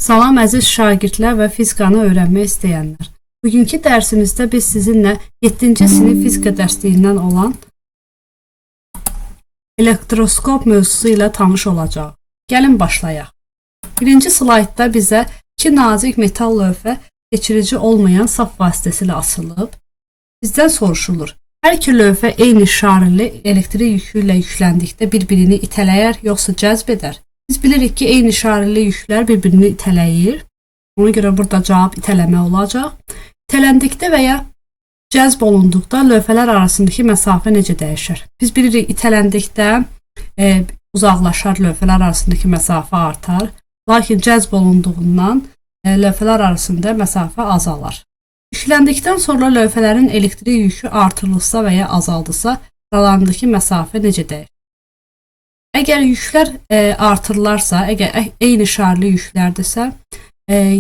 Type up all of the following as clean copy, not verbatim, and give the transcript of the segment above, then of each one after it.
Salam əziz şagirdlər və fizikanı öyrənmək istəyənlər. Bugünkü dərsimizdə biz sizinlə 7-ci sinif fizika dərsliyindən olan elektroskop mövzusu ilə tanış olacağıq. Gəlin başlayaq. Birinci slaydda bizə iki nazik metal lövhə keçirici olmayan saf vasitəsilə asılıb. Bizdən soruşulur. Hər iki lövhə eyni şarlı elektrik yükü ilə yükləndikdə bir-birini itələyər, yoxsa cəzb edər? Biz bilirik ki, eyni şarlı yüklər bir-birini itələyir. Ona görə burada cavab itələmə olacaq. İtələndikdə və ya cəzb olunduqda lövhələr arasındakı məsafə necə dəyişər? Biz bilirik itələndikdə uzaqlaşar, lövhələr arasındakı məsafə artar. Lakin cəzb olunduğundan lövhələr arasında məsafə azalar. Yükləndikdən sonra lövhələrin elektrik yükü artırılsa və ya azaldılsa, aralarındakı məsafə necə dəyişir? Əgər yüklər artırılarsa, əgər eyni şarlı yüklərdirsə,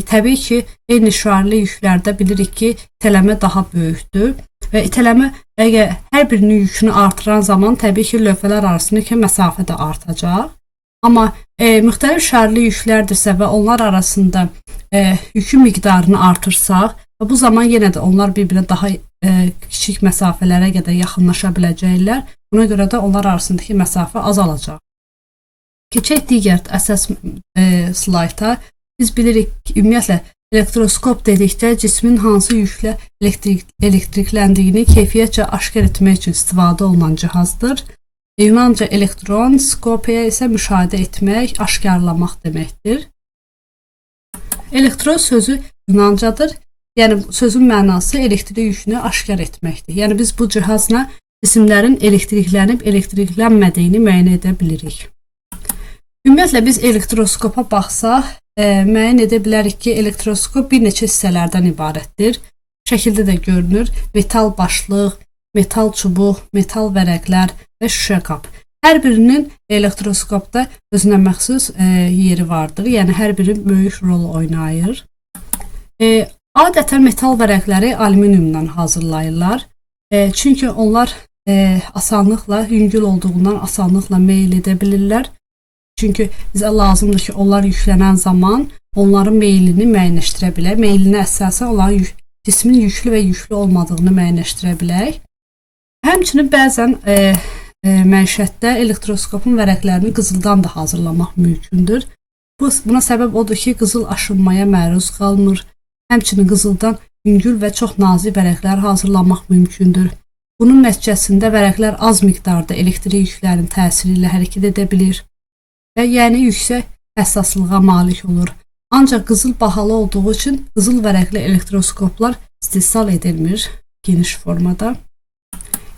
təbii ki, eyni şarlı yüklərdə bilirik ki, itələmə daha böyükdür və itələmə əgər hər birinin yükünü artıran zaman təbii ki, lövhələr arasındakı məsafə də artacaq. Amma müxtəlif şarlı yüklərdirsə və onlar arasında yükün miqdarını artırsaq, və bu zaman yenə də onlar bir-birinə daha kiçik məsafələrə qədər yaxınlaşa biləcəklər. Buna görə də onlar arasındakı məsafə azalacaq. Keçək digər əsas slayda. Biz bilirik ki, ümumiyyətlə elektroskop dedikdə cismin hansı yüklə elektrikləndiyini keyfiyyətcə aşkar etmək üçün istifadə olunan cihazdır. Yunanca elektron, skopiya isə müşahidə etmək, aşkarlamaq deməkdir. Elektron sözü Yunancadır. Yəni sözün mənası elektrik yükünü aşkar etməkdir. Yəni biz bu cihazla cisimlərin elektriklənib elektriklənmədiyini müəyyən edə bilirik. Ümumiyyətlə biz elektroskopa baxsaq, müəyyən edə bilərik ki, elektroskop bir neçə hissələrdən ibarətdir. Şəkildə də görünür. Metal başlıq, metal çubuq, metal vərəqlər və şüşə qab. Hər birinin elektroskopda özünə məxsus yeri vardır. Yəni hər biri böyük rol oynayır. Adətən metal vərəqləri alüminiumdan hazırlayırlar. Çünki onlar asanlıqla, yüngül olduğundan asanlıqla meyl edə bilirlər. Çünki bizə lazımdır ki, onlar yüklənən zaman onların meylini müəyyənləşdirə bilək. Meylinə əsasən onların cismin yüklü və yüklü olmadığını müəyyənləşdirə bilək. Həmçinin bəzən məişətdə elektroskopun vərəqlərini qızıldan da hazırlamaq mümkündür. Buna səbəb odur ki, qızıl aşınmaya məruz qalmır. Həmçinin qızıldan yüngül və çox nazik vərəqlər hazırlamaq mümkündür. Bunun nəticəsində vərəqlər az miqdarda elektrik yüklərinin təsiri ilə hərəkət edə bilir və yəni yüksək həssaslığa malik olur. Ancaq qızıl bahalı olduğu üçün qızıl vərəqli elektroskoplar istehsal edilmir geniş formada.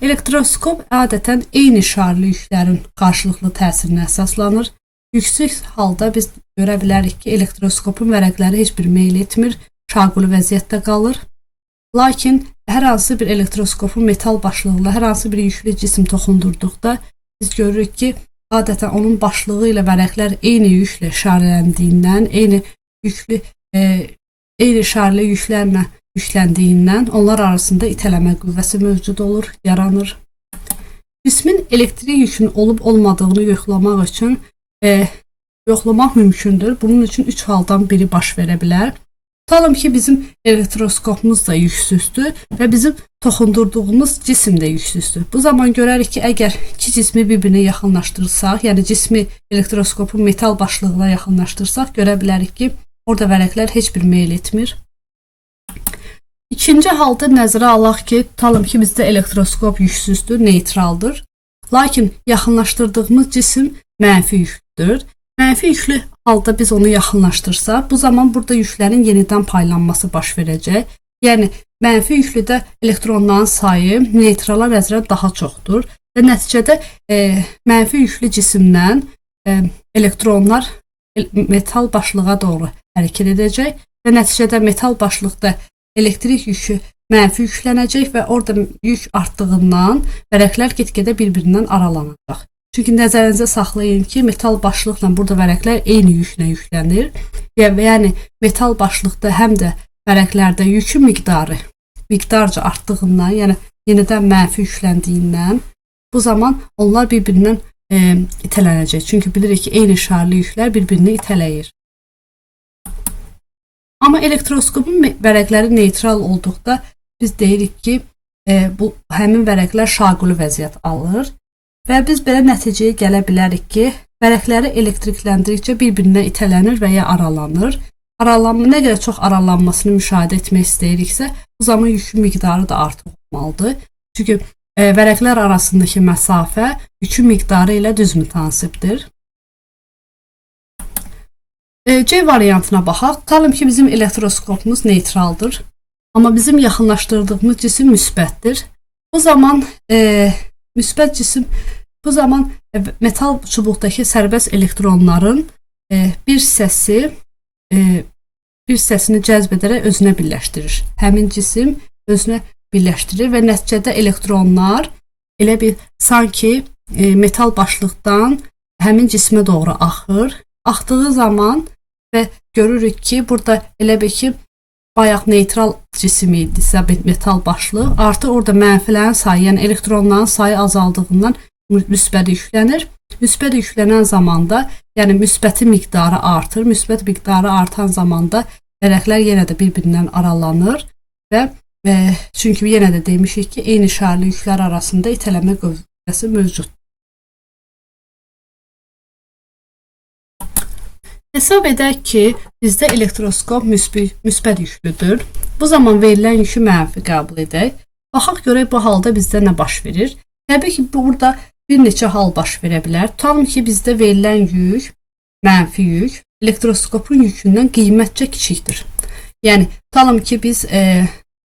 Elektroskop adətən eyni şarlı yüklərin qarşılıqlı təsirinə əsaslanır. Yüksək halda biz görə bilərik ki, elektroskopun vərəqləri heç bir meyl etmir, şaquli vəziyyətdə qalır. Lakin hər hansı bir elektroskopun metal başlığına hər hansı bir yüklü cisim toxundurduqda biz görürük ki, adətən onun başlığı ilə vərəqlər eyni yüklə işarələndiyindən, eyni şarlı yüklərlə yükləndiyindən onlar arasında itələmə qüvvəsi mövcud olur, yaranır. Cismin elektrik yükünün olub olmadığını yoxlamaq üçün yoxlamaq mümkündür. Bunun üçün 3 haldan biri baş verə bilər. Tutalım ki, bizim elektroskopumuz da yüksüzdür və bizim toxundurduğumuz cisim də yüksüzdür. Bu zaman görərik ki, əgər iki cismi bir-birinə yaxınlaşdırsaq, yəni cismi elektroskopun metal başlığına yaxınlaşdırsaq, görə bilərik ki, orada vərəqlər heç bir meyl etmir. İkinci halda nəzərə alaq ki, tutalım ki, bizdə elektroskop yüksüzdür, neytraldır. Lakin yaxınlaşdırdığımız cisim mənfi yüklüdür. Mənfi yüklü halda biz onu yaxınlaşdırsaq, bu zaman burada yüklərin yenidən paylanması baş verəcək. Yəni mənfi yüklüdə elektronların sayı neytrala nəzərən daha çoxdur və nəticədə mənfi yüklü cisimdən elektronlar metal başlığa doğru hərəkət edəcək və nəticədə metal başlıqda elektrik yükü mənfi yüklənəcək və orada yük artdığından vərəqlər get-gedə bir-birindən aralanacaq. Çünki nəzərinizdə saxlayın ki, metal başlıqla burada vərəqlər eyni yüklə yüklənir. Yəni metal başlıqda həm də vərəqlərdə yükün miqdarı miqdarca artdığından, yəni yenidən mənfi yükləndiyindən bu zaman onlar bir-birindən itələnəcək. Çünki bilirik ki, eyni şarlı yüklər bir-birini itələyir. Amma elektroskopun vərəqləri neytral olduqda biz deyirik ki, bu həmin vərəqlər şaquli vəziyyət alır və biz belə nəticəyə gələ bilərik ki, vərəqləri elektrikləndikcə bir-birinə itələnir və ya aralanır. Aralanma, nə qədər çox aralanmasını müşahidə etmək istəyiriksə, bu zaman yükün miqdarı da artıq olmalıdır. Çünki vərəqlər arasındakı məsafə yükün miqdarı ilə düz mütənasibdir. C variantına baxaq. Tutalım ki, bizim elektroskopumuz neytraldır. Amma bizim yaxınlaşdırdığımız cisim müsbətdir. Bu zaman müsbət cisim, bu zaman metal çubuqdakı sərbəst elektronların bir hissəsini cəzb edərək özünə birləşdirir. Həmin cisim özünə birləşdirir və nəticədə elektronlar elə bir sanki metal başlıqdan həmin cismə doğru axır. Axdığı zaman və görürük ki, burada elə bil ki, bayaq neytral cisim idisə metal başlıq, artıq orada mənfilərin sayı, yəni elektronların sayı azaldığından müsbət yüklənir. Müsbət yüklənən zamanda, yəni müsbəti miqdarı artır. Müsbət miqdarı artan zamanda vərəqlər yenə də bir-birindən aralanır və çünki yenə də demişik ki, eyni şarlı yüklər arasında itələmə qüvvəsi mövcuddur. Hesab edək ki, bizdə elektroskop müsbət yüklüdür. Bu zaman verilən yükü mənfi qəbul edək. Baxaq görək bu halda bizdə nə baş verir. Təbii ki, burada bir neçə hal baş verə bilər. Tutalım ki, bizdə verilən yük, mənfi yük, elektroskopun yükündən qiymətcə kiçikdir. Yəni, tutalım ki, biz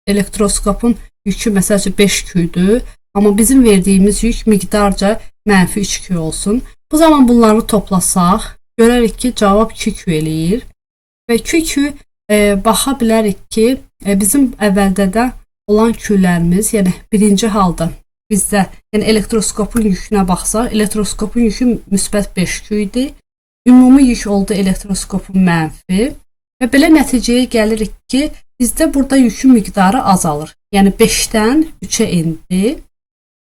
elektroskopun yükü məsəl üçün 5 Q-dür, amma bizim verdiyimiz yük miqdarca mənfi 3 Q olsun. Bu zaman bunları toplasaq, görərik ki, cavab 2Q eləyir və 2Q baxa bilərik ki, bizim əvvəldə də olan Q-lərimiz, yəni birinci halda bizdə, yəni elektroskopun yükünə baxsaq, elektroskopun yükü müsbət 5Q idi. Ümumi yük oldu elektroskopun mənfi və belə nəticəyə gəlirik ki, bizdə burada yükün miqdarı azalır. Yəni 5-dən 3-ə endi,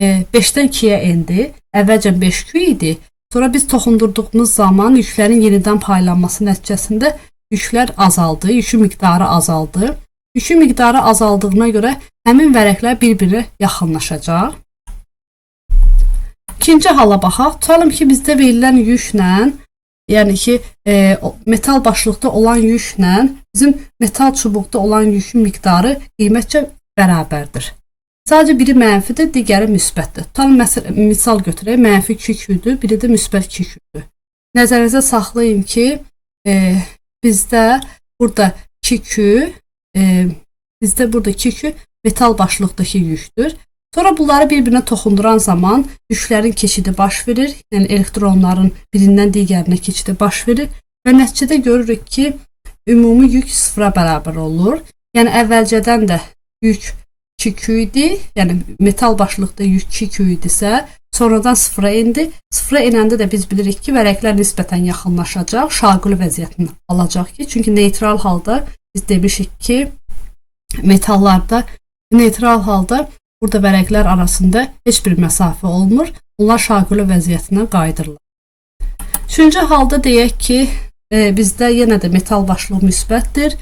5-dən 2-yə endi, əvvəlcə 5Q idi. Sonra biz toxundurduğumuz zaman yüklərin yenidən paylanması nəticəsində yüklər azaldı, yükün miqdarı azaldı. Yükün miqdarı azaldığına görə həmin vərəqlər bir-birinə yaxınlaşacaq. İkinci hala baxaq. Tutalım ki, bizdə verilən yüklə, yəni ki, metal başlıqda olan yüklə bizim metal çubuqda olan yükün miqdarı qiymətcə bərabərdir. Sadəcə biri mənfidir, digəri müsbətdir. Tutalım, misal götürək, mənfi 2Q-dür, biri də müsbət 2Q-dür. Nəzərinizə saxlayın ki, bizdə burada 2Q, metal başlıqdakı yükdür. Sonra bunları bir-birinə toxunduran zaman yüklərin keçidi baş verir, yəni elektronların birindən digərinə keçidi baş verir və nəticədə görürük ki, ümumi yük sıfıra bərabər olur. Yəni əvvəlcədən də yük 2Q idi, yəni metal başlıqda yük 2Q idisə, sonradan sıfıra endi. Sıfıra enəndə də biz bilirik ki, vərəqlər nisbətən yaxınlaşacaq, şaquli vəziyyətini alacaq ki, çünki neytral halda biz demişik ki, metallarda neytral halda burada vərəqlər arasında heç bir məsafə olmur. Bunlar şaquli vəziyyətinə qayıdırlar. Üçüncü halda deyək ki, bizdə yenə də metal başlığı müsbətdir,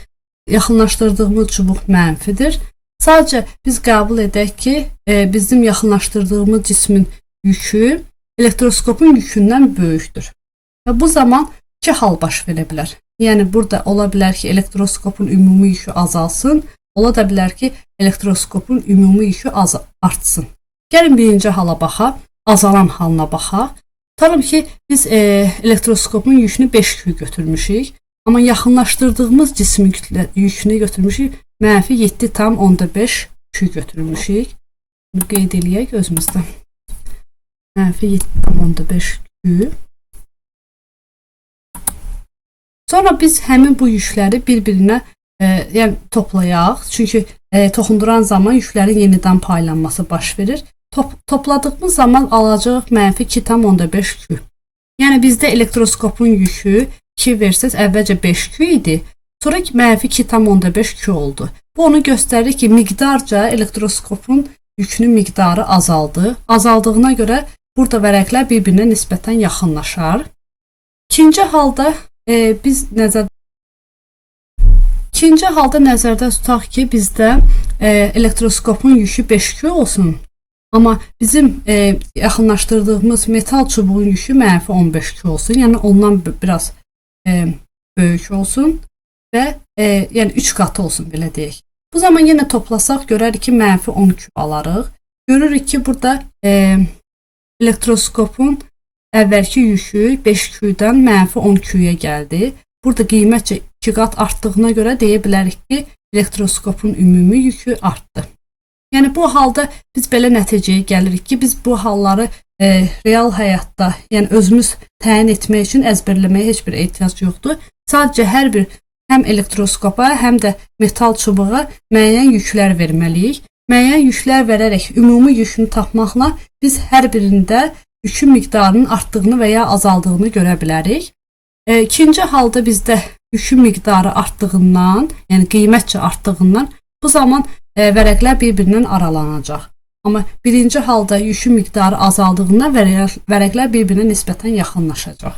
yaxınlaşdırdığımız çubuq mənfidir. Sadəcə biz qəbul edək ki, bizim yaxınlaşdırdığımız cismin yükü elektroskopun yükündən böyükdür. Və bu zaman iki hal baş verə bilər. Yəni burada ola bilər ki, elektroskopun ümumi yükü azalsın, ola da bilər ki, elektroskopun ümumi yükü artsın. Gəlin birinci hala baxaq, azalan halına baxaq. Tutalım ki, biz elektroskopun yükünü 5Q götürmüşük, amma yaxınlaşdırdığımız cismin yükünü götürmüşük, mənfi 7,5 Q götürmüşük. Bunu qeyd eləyək özümüzdə. Mənfi 7,5 Q. Sonra biz həmin bu yükləri bir-birinə yəni toplayaq. Çünki toxunduran zaman yüklərin yenidən paylanması baş verir. Topladığımız zaman alacağıq mənfi 2,5 Q. Yəni bizdə elektroskopun yükü 2 versəz əvvəlcə 5 Q idi. Sonra mənfi 2,5 Q oldu. Bu onu göstərir ki, miqdarca elektroskopun yükünün miqdarı azaldı. Azaldığına görə burada vərəqlər bir-birinə nisbətən yaxınlaşar. İkinci halda biz nəzər İkinci halda nəzərdə tutaq ki, bizdə elektroskopun yükü 5Q olsun. Amma bizim yaxınlaşdırdığımız metal çubuğun yükü mənfi 15Q olsun. Yəni ondan biraz böyük olsun və yəni 3 qatı olsun belə deyək. Bu zaman yenə toplasaq görərik ki, mənfi 10Q alarıq. Görürük ki, burada elektroskopun əvvəlki yükü 5Q-dən mənfi 10Q-yə gəldi. Burada qiymətcə 2 qat artdığına görə deyə bilərik ki, elektroskopun ümumi yükü artdı. Yəni bu halda biz belə nəticəyə gəlirik ki, biz bu halları real həyatda, yəni özümüz təyin etmək üçün əzbərləməyə heç bir ehtiyac yoxdur. Sadəcə hər bir həm elektroskopa, həm də metal çubuğa müəyyən yüklər verməliyik. Müəyyən yüklər verərək ümumi yükünü tapmaqla biz hər birində yükün miqdarının artdığını və ya azaldığını görə bilərik. İkinci halda bizdə yükün miqdarı artdığından, yəni qiymətcə artdığından bu zaman vərəqlər bir-birindən aralanacaq. Amma birinci halda yükün miqdarı azaldığından vərəqlər bir-birinə nisbətən yaxınlaşacaq.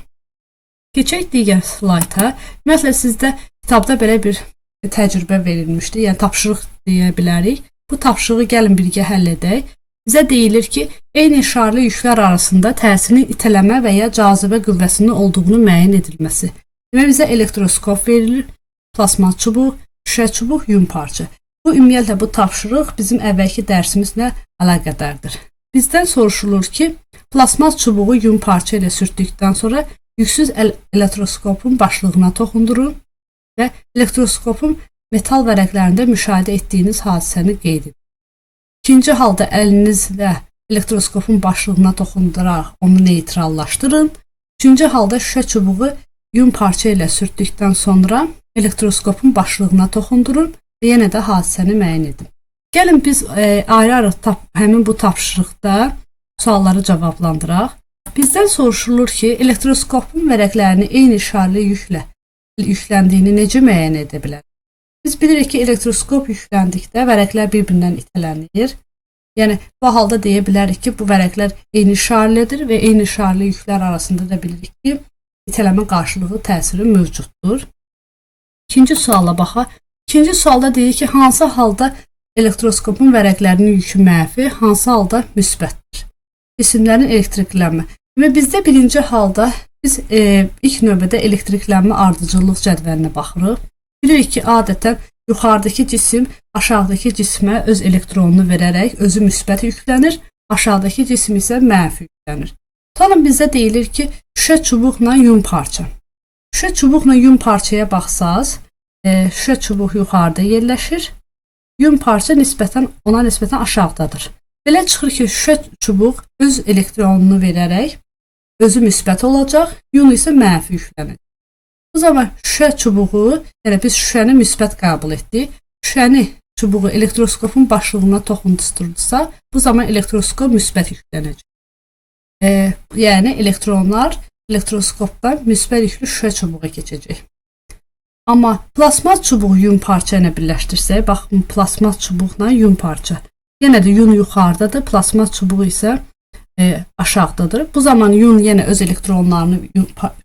Keçək digər slayta. Ümumiyyətlə sizdə kitabda belə bir təcrübə verilmişdi, yəni tapşırıq deyə bilərik. Bu tapşırığı gəlin birgə həll edək. Bizə deyilir ki, eyni işarəli yüklər arasında təsirin itələmə və ya cazibə qüvvəsinin olduğunu müəyyən edilməsi. Demək bizə elektroskop verilir, plasmas çubuq, şüşə çubuq, yun parça. Bu ümumiyyətlə bu tapşırıq bizim əvvəlki dərsimizlə əlaqədardır. Bizdən soruşulur ki, plasmas çubuğu yun parça ilə sürtdükdən sonra yüksüz elektroskopun başlığına toxundurun və elektroskopun metal vərəqlərində müşahidə etdiyiniz hadisəni qeyd edin. İkinci halda əlinizlə elektroskopun başlığına toxunduraraq onu neytrallaşdırın. Üçüncü halda şüşə çubuğu yun parça ilə sürtdükdən sonra elektroskopun başlığına toxundurun və yenə də hadisəni müəyyən edin. Gəlin biz ayrı-ayrı həmin bu tapşırıqda sualları cavablandıraq. Bizdən soruşulur ki, elektroskopun vərəqlərini eyni işarəli yüklə yükləndiyini necə müəyyən edə bilərik? Biz bilirik ki, elektroskop yükləndikdə vərəqlər bir-birindən itələnir. Yəni bu halda deyə bilərik ki, bu vərəqlər eyni işarəlidir və eyni işarəli yüklər arasında da bilirik ki, itələmə qarşılığı təsiri mövcuddur. İkinci suala baxaq. İkinci sualda deyir ki, hansı halda elektroskopun vərəqlərinin yükü mənfi, hansı halda müsbətdir? Cisimlərin elektriklənmə. Və bizdə birinci halda biz ilk növbədə elektriklənmə ardıcıllıq cədvəlinə baxırıq. Bilirik ki, adətən yuxarıdakı cisim aşağıdakı cismə öz elektronunu verərək özü müsbət yüklənir, aşağıdakı cisim isə mənfi yüklənir. Tutalım bizə deyilir ki, şüşə çubuqla yun parça. Şüşə çubuqla yun parçaya baxsaz, şüşə çubuq yuxarıda yerləşir, yun parça ona nisbətən aşağıdadır. Belə çıxır ki, şüşə çubuq öz elektronunu verərək özü müsbət olacaq, yun isə mənfi yüklənir. Bu zaman şüşə çubuğu, yəni biz şüşəni müsbət qəbul etdik. Şüşəni çubuğu elektroskopun başlığına toxundurdursa, bu zaman elektroskop müsbət yüklənəcək. Yəni elektronlar elektroskopdan müsbət yüklü şüşə çubuğa keçəcək. Amma plasmas çubuğu yun parça ilə birləşdirsək, baxın plasmas çubuqla yun parça. Yenə də yun yuxarıdadır, plasmas çubuğu isə aşağıdadır. Bu zaman yun yenə öz elektronlarını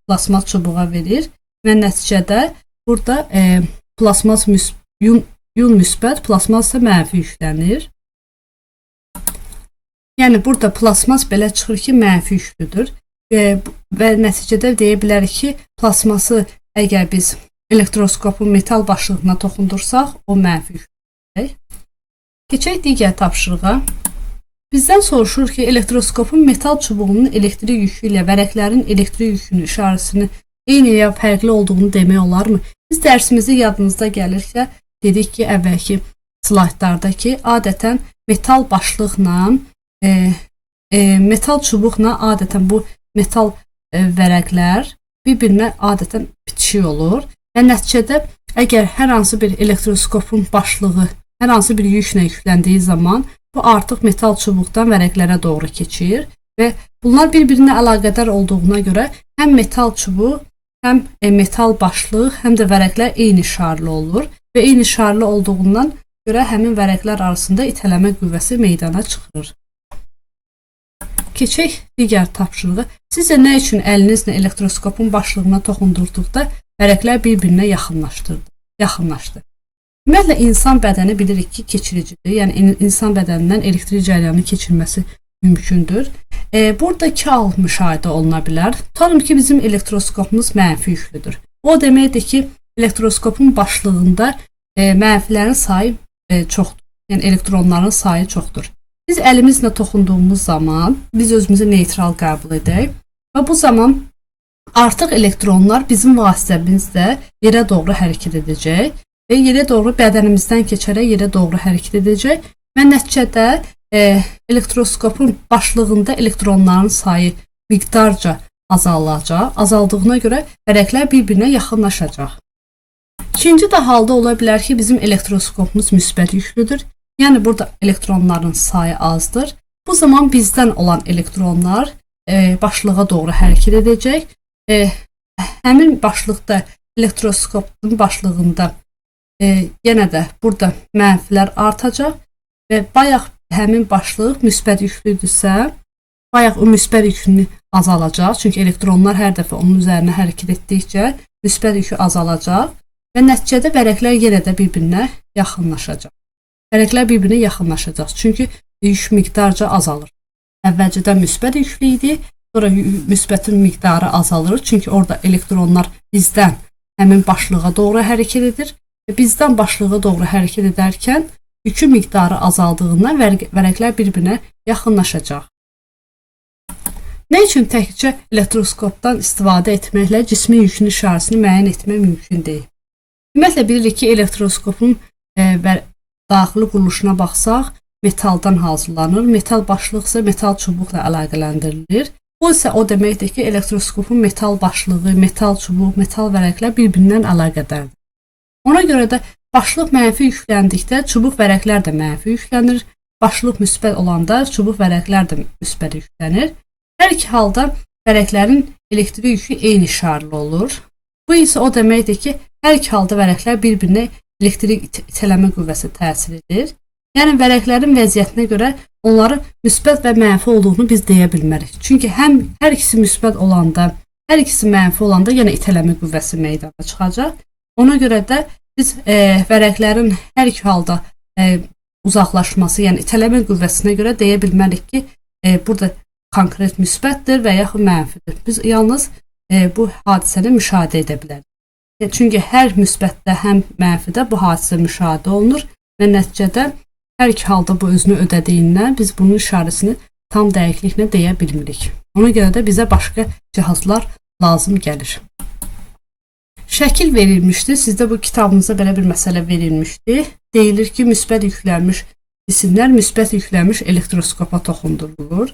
plasmas çubuğa verir və nəticədə burada plasmas yun müsbət, plasmas isə mənfi yüklənir. Yəni burada plasmas belə çıxır ki, mənfi yüklüdür. Və nəticədə deyə bilərik ki, plasması əgər biz elektroskopun metal başlığına toxundursaq, o mənfi yüklənir. Keçək digər tapşırığa. Bizdən soruşur ki, elektroskopun metal çubuğunun elektrik yükü ilə vərəqlərin elektrik yükünün işarəsini eyni ya fərqli olduğunu demək olarmı? Biz dərsimizi yadınızda gəlirsə, dedik ki, əvvəlki slaytlarda ki, adətən metal başlıqla, metal çubuqla adətən bu metal vərəqlər bir-birinə adətən bitişik olur və nəticədə əgər hər hansı bir elektroskopun başlığı hər hansı bir yüklə yükləndiyi zaman bu artıq metal çubuqdan vərəqlərə doğru keçir və bunlar bir-birinə əlaqədar olduğuna görə həm metal çubuq, həm metal başlıq, həm də vərəqlər eyni şarlı olur və eyni şarlı olduğundan görə həmin vərəqlər arasında itələmə qüvvəsi meydana çıxır. Keçək digər tapşırığa. Sizcə nə üçün əlinizlə elektroskopun başlığına toxundurduqda vərəqlər bir-birinə yaxınlaşdı? Ümumiyyətlə, insan bədəni bilirik ki, keçiricidir. Yəni, insan bədənindən elektrik cərəyanı keçirməsi mümkündür. Burada iki hal müşahidə oluna bilər. Tutalım ki, bizim elektroskopumuz mənfi yüklüdür. O deməkdir ki, elektroskopun başlığında mənfilərin sayı çoxdur. Yəni, elektronların sayı çoxdur. Biz əlimizlə toxunduğumuz zaman biz özümüzü neytral qəbul edək və bu zaman artıq elektronlar bizim vasitəmizlə yerə doğru hərəkət edəcək və yerə doğru bədənimizdən keçərək yerə doğru hərəkət edəcək və nəticədə elektroskopun başlığında elektronların sayı miqdarca azalacaq. Azaldığına görə vərəqlər bir-birinə yaxınlaşacaq. İkinci də halda ola bilər ki, bizim elektroskopumuz müsbət yüklüdür. Yəni burada elektronların sayı azdır. Bu zaman bizdən olan elektronlar başlığa doğru hərəkət edəcək. Həmin başlıqda, elektroskopun başlığında yenə də burada mənfilər artacaq və bayaq həmin başlıq müsbət yüklüdürsə, bayaq o müsbət yükünü azalacaq. Çünki elektronlar hər dəfə onun üzərinə hərəkət etdikcə müsbət yükü azalacaq və nəticədə vərəqlər yenə də bir-birinə yaxınlaşacaq. Vərəqlər bir-birinə yaxınlaşacaq. Çünki yük miqdarca azalır. Əvvəlcədən müsbət yüklü idi, sonra müsbətin miqdarı azalır. Çünki orada elektronlar bizdən həmin başlığa doğru hərəkət edir. Və bizdən başlığa doğru hərəkət edərkən yükün miqdarı azaldığından vərəqlər bir-birinə yaxınlaşacaq. Nə üçün təkcə elektroskopdan istifadə etməklə cismin yükünün işarəsini müəyyən etmək mümkün deyil? Ümumiyyətlə bilirik ki, elektroskopun daxili quruluşuna baxsaq, metaldan hazırlanır. Metal başlıq isə metal çubuqla əlaqələndirilir. Bu isə o deməkdir ki, elektroskopun metal başlığı, metal çubuq, metal vərəqlər bir-birindən əlaqədardır. Ona görə də başlıq mənfi yükləndikdə çubuq vərəqlər də mənfi yüklənir. Başlıq müsbət olanda çubuq vərəqlər də müsbət yüklənir. Hər iki halda vərəqlərin elektrik yükü eyni işarəli olur. Bu isə o deməkdir ki, hər iki halda vərəqlər bir-birinə elektrik itələmə qüvvəsi təsir edir. Yəni vərəqlərin vəziyyətinə görə onları müsbət və mənfi olduğunu biz deyə bilmərik. Çünki həm hər ikisi müsbət olanda, hər ikisi mənfi olanda yenə itələmə qüvvəsi meydana çıxacaq. Ona görə də biz vərəqlərin hər iki halda uzaqlaşması, yəni itələmə qüvvəsinə görə deyə bilmərik ki, burada konkret müsbətdir və yaxud mənfidir. Biz yalnız bu hadisəni müşahidə edə bilərik. Çünki hər müsbətdə, həm mənfidə bu hadisə müşahidə olunur və nəticədə hər iki halda bu özünü ödədiyindən biz bunun işarəsini tam dəqiqliklə deyə bilmirik. Ona görə də bizə başqa cihazlar lazım gəlir. Şəkil verilmişdi. Sizdə bu kitabınızda belə bir məsələ verilmişdi. Deyilir ki, müsbət yüklənmiş cisimlər müsbət yüklənmiş elektroskopa toxundurulur.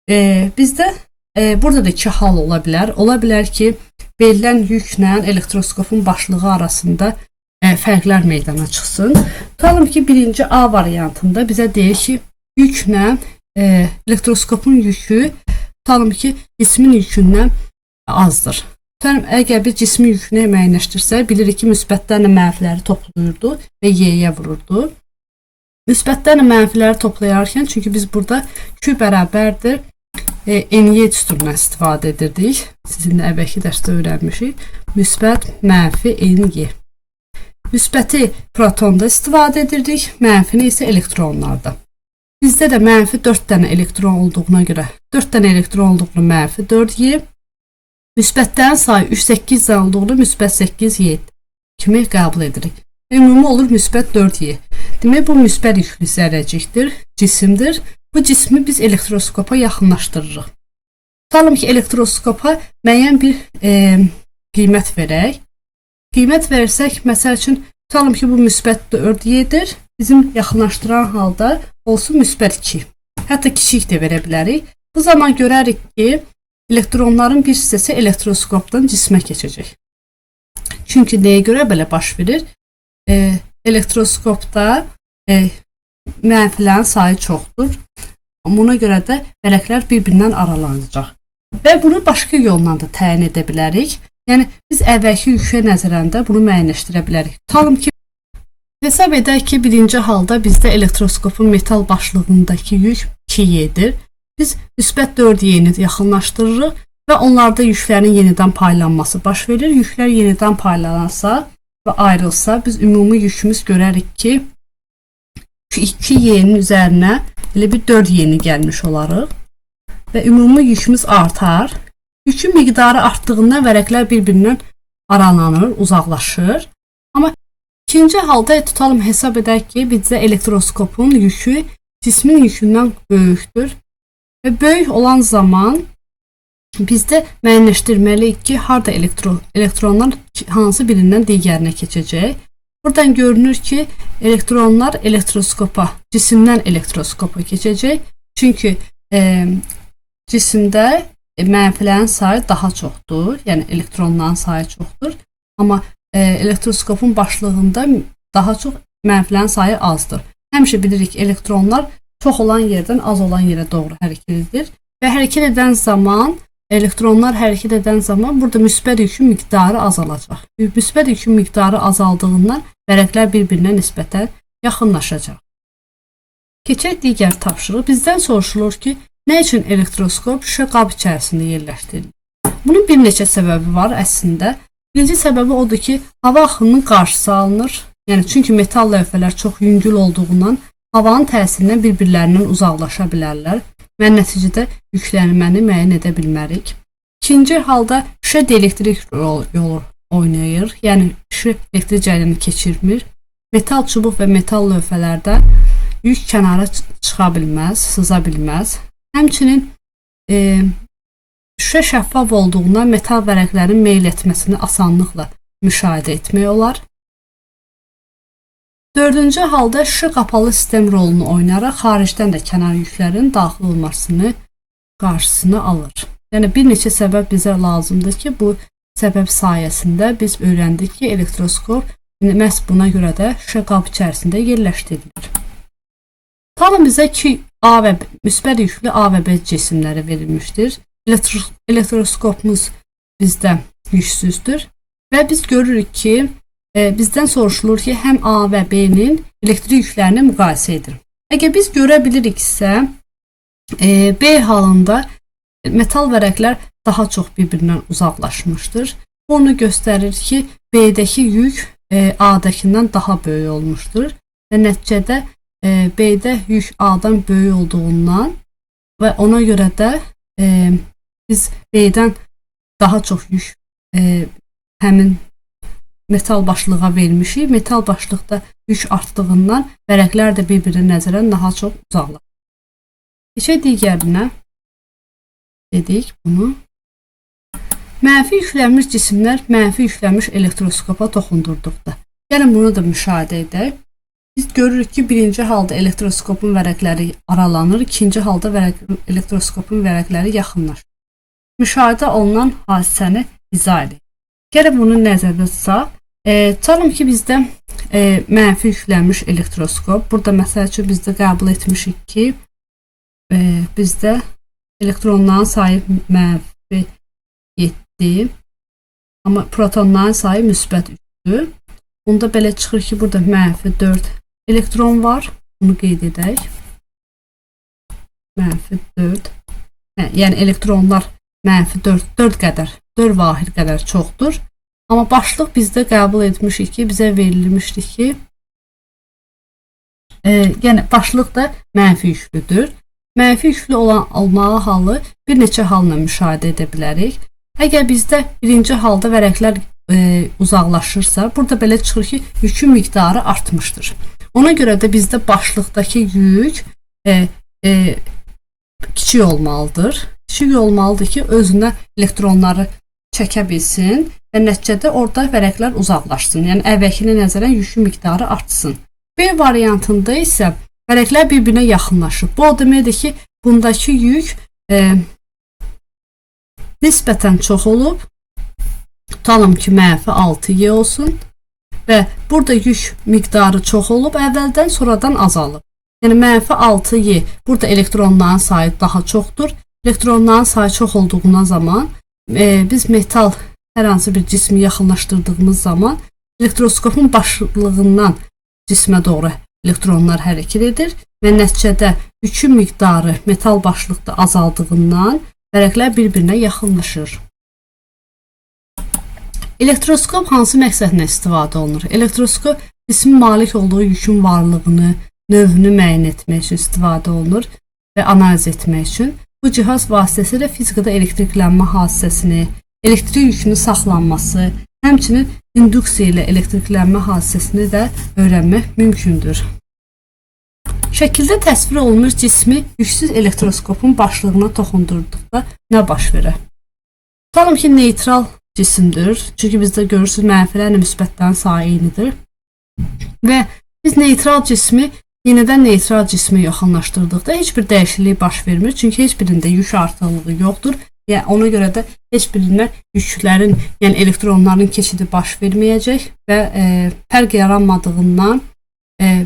Bizdə burada da iki hal ola bilər. Ola bilər ki, verilən yüklə elektroskopun başlığı arasında fərqlər meydana çıxsın. Tutalım ki, birinci A variantında bizə deyir ki, yüklə elektroskopun yükü, tutalım ki, cismin yükündən azdır. Tutalım, əgər bir cismin yükünü müəyyənləşdirsək, bilirik ki, müsbətlərlə mənfiləri toplayırdı və Y-yə vururdu. Müsbətlərlə mənfiləri toplayarkən, çünki biz burada Q bərabərdir NY düsturundan istifadə edirdik. Sizinlə əvvəlki dərsdə öyrənmişik. Müsbət, mənfi, NY. Müsbəti protonda istifadə edirdik, mənfini isə elektronlarda. Bizdə də mənfi 4 dənə elektron olduğuna görə 4 dənə elektron olduğunu mənfi 4Y, müsbətlərin sayı 3, 8 dənə olduğunu müsbət 8Y kimi qəbul edirik. Ümumi olur müsbət 4Y. Demək, bu müsbət yüklü zərrəcikdir, cisimdir. Bu cismi biz elektroskopa yaxınlaşdırırıq. Tutalım ki, elektroskopa müəyyən bir qiymət verək. Qiymət versək, məsəl üçün, tutalım ki, bu müsbət 4Y-dir. Bizim yaxınlaşdıran halda olsun müsbət 2. Hətta kiçik də verə bilərik. Bu zaman görərik ki, elektronların bir hissəsi elektroskopdan cismə keçəcək. Çünki nəyə görə belə baş verir? Elektroskopda mənfilərin sayı çoxdur. Buna görə də vərəqlər bir-birindən aralanacaq. Və bunu başqa yolla da təyin edə bilərik. Yəni, biz əvvəlki yükə nəzərən də bunu müəyyənləşdirə bilərik. Tutalım ki, hesab edək ki, birinci halda bizdə elektroskopun metal başlığındakı yük 2Y-dir. Biz müsbət 4Y-ni yaxınlaşdırırıq və onlarda yüklərin yenidən paylanması baş verir. Yüklər yenidən paylanarsa və ayrılsa, biz ümumi yükümüz görərik ki, 2Y-nin üzərinə elə bir 4Y-ni gəlmiş olarıq və ümumi yükümüz artar. Yükün miqdarı artdığından vərəqlər bir-birindən aralanır, uzaqlaşır. Amma ikinci halda tutalım hesab edək ki, bizdə elektroskopun yükü cismin yükündən böyükdür. Və böyük olan zaman bizdə müəyyənləşdirməliyik ki, harda elektronlar hansı birindən digərinə keçəcək. Buradan görünür ki, elektronlar elektroskopa, cisimdən elektroskopa keçəcək. Çünki cisimdə mənfilərin sayı daha çoxdur, yəni elektronların sayı çoxdur. Amma elektroskopun başlığında daha çox mənfilərin sayı azdır. Həmişə bilirik ki, elektronlar çox olan yerdən az olan yerə doğru hərəkət edir və hərəkət edən zaman, elektronlar hərəkət edən zaman burada müsbət yükün miqdarı azalacaq. Müsbət yükün miqdarı azaldığından vərəqlər bir-birinə nisbətən yaxınlaşacaq. Keçək digər tapşırıq. Bizdən soruşulur ki, nə üçün elektroskop şüşə qab içərisində yerləşdirilir? Bunun bir neçə səbəbi var əslində. Birinci səbəbi odur ki, hava axınının qarşısı alınır. Yəni çünki metal lövhələr çox yüngül olduğundan havanın təsirindən bir-birlərindən uzaqlaşa bilərlər və nəticədə yüklənməni müəyyən edə bilmərik. İkinci halda şüşə dielektrik rol yolu oynayır. Yəni şüşə elektrik cəryanı keçirmir. Metal çubuq və metal lövhələrdə yük kənara çıxa bilməz, sıza bilməz. Həmçinin şüşə şəffaf olduğundan metal vərəqlərin meyl etməsini asanlıqla müşahidə etmək olar. Dördüncü halda şüşə qapalı sistem rolunu oynayaraq xaricdən də kənar yüklərin daxil olmasını qarşısını alır. Yəni bir neçə səbəb bizə lazımdır ki, bu səbəb sayəsində biz öyrəndik ki, elektroskop məhz buna görə də şüşə qab içərisində yerləşdirilir. Tutalım bizə ki, A və B, müsbət yüklü A və B cisimləri verilmişdir. Elektroskopumuz bizdə yüksüzdür və biz görürük ki, bizdən soruşulur ki, həm A və B-nin elektrik yüklərini müqayisə edin. Əgər biz görə biliriksə, B halında metal vərəqlər daha çox bir-birindən uzaqlaşmışdır. Bu onu göstərir ki, B-dəki yük A-dakından daha böyük olmuşdur və nəticədə B-də yük A-dan böyük olduğundan və ona görə də biz B-dən daha çox yük həmin metal başlığa vermişik. Metal başlıqda yük artdığından vərəqlər də bir-birinə nəzərən daha çox uzaqlaşır. Keçək digərinə. Dedik bunu. Mənfi yüklənmiş cisimlər mənfi yüklənmiş elektroskopa toxundurduqda. Gəlin bunu da müşahidə edək. Biz görürük ki, birinci halda elektroskopun vərəqləri aralanır, ikinci halda elektroskopun vərəqləri yaxınlaşır. Müşahidə olunan hadisəni izah edək. Gəlin bunu nəzərdə tutsaq. Tutalım ki, bizdə mənfi yüklənmiş elektroskop. Burada məsəl üçün bizdə qəbul etmişik ki, bizdə elektronların sayı mənfi 7, amma protonların sayı müsbət 3-dür. Bunda belə çıxır ki, burada mənfi 4 elektron var. Bunu qeyd edək. Mənfi 4. Yəni elektronlar mənfi 4, 4 qədər, 4 vahid qədər çoxdur. Amma başlıq bizdə qəbul etmişik ki, bizə verilmişdi ki, yəni başlıq da mənfi yüklüdür. Mənfi yüklü olan olmağı halı bir neçə halla müşahidə edə bilərik. Əgər bizdə birinci halda vərəqlər uzaqlaşırsa, burada belə çıxır ki, yükün miqdarı artmışdır. Ona görə də bizdə başlıqdakı yük kiçik olmalıdır. Kiçik olmalıdır ki, özünə elektronları çəkə bilsin və nəticədə orada vərəqlər uzaqlaşsın. Yəni əvvəlkinə nəzərən yükün miqdarı artsın. B variantında isə vərəqlər bir-birinə yaxınlaşıb. Bu o deməkdir ki, bundakı yük nisbətən çox olub. Tutalım ki, mənfi 6Y olsun və burada yük miqdarı çox olub, əvvəldən sonradan azalıb. Yəni mənfi 6Y, burada elektronların sayı daha çoxdur. Elektronların sayı çox olduğundan zaman biz metal hər hansı bir cismi yaxınlaşdırdığımız zaman elektroskopun başlığından cismə doğru elektronlar hərəkət edir və nəticədə yükün miqdarı metal başlıqda azaldığından vərəqlər bir-birinə yaxınlaşır. Elektroskop hansı məqsədlə istifadə olunur? Elektroskop cismin malik olduğu yükün varlığını, növünü müəyyən etmək üçün istifadə olunur və analiz etmək üçün. Bu cihaz vasitəsilə fizikada elektriklənmə hadisəsini, elektrik yükünün saxlanması, həmçinin induksiya ilə elektriklənmə hadisəsini də öyrənmək mümkündür. Şəkildə təsvir olunmuş cismi yüksüz elektroskopun başlığına toxundurduqda nə baş verər? Tutalım ki, neytral cisimdir. Çünki bizdə görürsünüz mənfilərlə müsbətlərin sayı eynidir. Və biz neytral cismi yenidən neytral cismə yaxınlaşdırdıqda heç bir dəyişiklik baş vermir. Çünki heç birində yük artıqlığı yoxdur. Yəni ona görə də heç birinə yüklərin, yəni elektronların keçidi baş verməyəcək və fərq yaranmadığından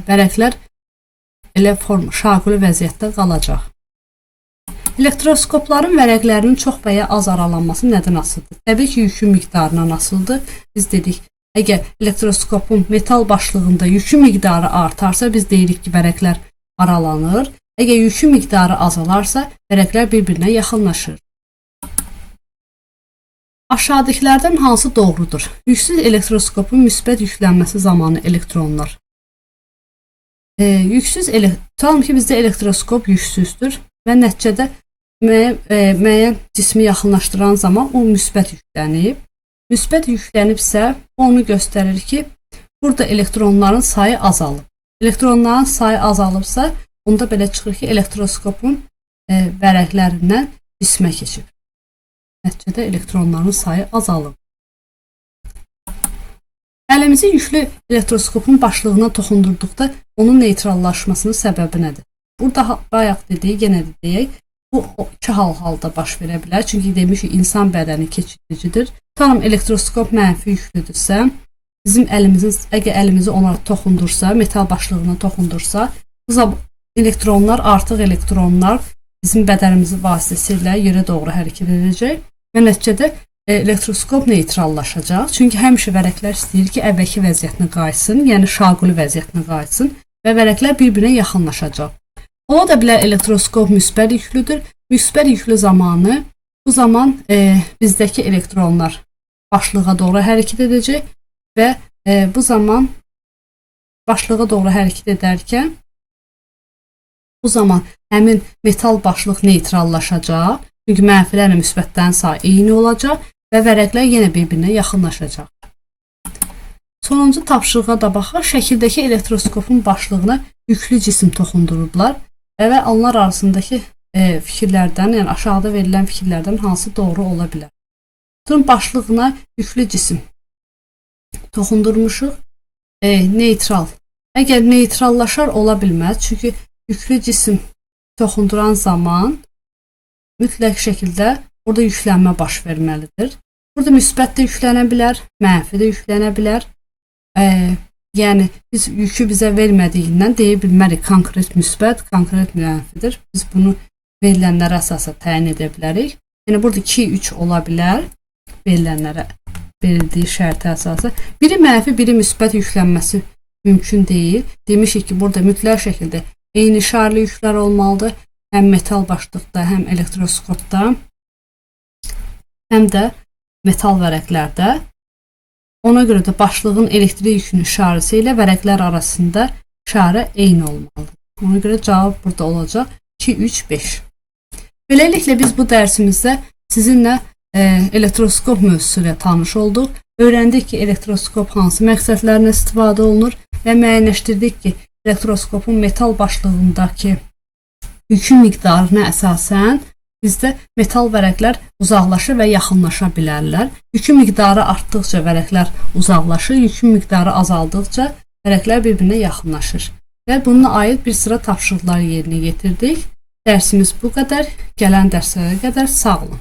vərəqlər elə form şaquli vəziyyətdə qalacaq. Elektroskopların vərəqlərinin çox və ya az aralanması nədən asılıdır? Təbii ki, yükün miqdarından asılıdır. Biz dedik, əgər elektroskopun metal başlığında yükün miqdarı artarsa, biz deyirik ki, vərəqlər aralanır. Əgər yükün miqdarı azalarsa, vərəqlər bir-birinə yaxınlaşır. Aşağıdakılardan hansı doğrudur? Yüksüz elektroskopun müsbət yüklənməsi zamanı elektronlar. Tutalım ki, bizdə elektroskop yüksüzdür və nəticədə müəyyən cismi yaxınlaşdıran zaman o müsbət yüklənib. Müsbət yüklənibsə, onu göstərir ki, burada elektronların sayı azalıb. Elektronların sayı azalıbsa, onda belə çıxır ki, elektroskopun vərəqlərindən cismə keçib. Nəticədə elektronların sayı azalıb. Əlimizi yüklü elektroskopun başlığına toxundurduqda onun neytrallaşmasının səbəbi nədir? Burada bayaq dedik, yenə də deyək, bu iki halda baş verə bilər. Çünki demişik, insan bədəni keçidicidir. Tutalım elektroskop mənfi yüklüdürsə, bizim əlimizin, əgər əlimizi ona toxundursa, metal başlığına toxundursa, bu zaman elektronlar, artıq elektronlar bizim bədənimizin vasitəsilə yerə doğru hərəkət edəcək və nəticədə elektroskop neytrallaşacaq. Çünki həmişə vərəqlər istəyir ki, əvvəlki vəziyyətinə qayıtsın, yəni şaquli vəziyyətinə qayıtsın və vərəqlər bir-birinə yaxınlaşacaq. Ola da bilər elektroskop müsbət yüklüdür. Müsbət yüklü zamanı bu zaman bizdəki elektronlar başlığa doğru hərəkət edəcək və bu zaman başlığa doğru hərəkət edərkən bu zaman həmin metal başlıq neytrallaşacaq. Çünki mənfilərlə müsbətlərin sayı eyni olacaq və vərəqlər yenə bir-birinə yaxınlaşacaq. Sonuncu tapşırığa da baxaq. Şəkildəki elektroskopun başlığına yüklü cisim toxundurublar və onlar arasındakı fikirlərdən, yəni aşağıda verilən fikirlərdən hansı doğru ola bilər? Bunun başlığına yüklü cisim toxundurmuşuq. Neytral. Əgər neytrallaşar ola bilməz, çünki yüklü cisim toxunduran zaman mütləq şəkildə burada yüklənmə baş verməlidir. Burada müsbət də yüklənə bilər, mənfi də yüklənə bilər. Yəni biz yükü bizə vermədiyindən deyə bilmərik konkret müsbət, konkret mənfidir. Biz bunu verilənlərə əsasən təyin edə bilərik. Yəni burada 2, 3 ola bilər verilənlərə verildiyi şərtə əsasən. Biri mənfi, biri müsbət yüklənməsi mümkün deyil. Demişik ki, burada mütləq şəkildə eyni şarlı yüklər olmalıdır. Həm metal başlıqda, həm elektroskopda, həm də metal vərəqlərdə. Ona görə də başlığın elektrik yükünün işarəsi ilə vərəqlər arasında işarə eyni olmalıdır. Ona görə cavab burada olacaq 2, 3, 5. Beləliklə biz bu dərsimizdə sizinlə elektroskop mövzusu ilə tanış olduq. Öyrəndik ki, elektroskop hansı məqsədlərlə istifadə olunur və müəyyənləşdirdik ki, elektroskopun metal başlığındakı yükün miqdarına əsasən bizdə metal vərəqlər uzaqlaşır və yaxınlaşa bilərlər. Yükün miqdarı artdıqca vərəqlər uzaqlaşır, yükün miqdarı azaldıqca vərəqlər bir-birinə yaxınlaşır. Və bununla aid bir sıra tapşırıqlar yerinə yetirdik. Dərsimiz bu qədər. Gələn dərslərə qədər sağ olun.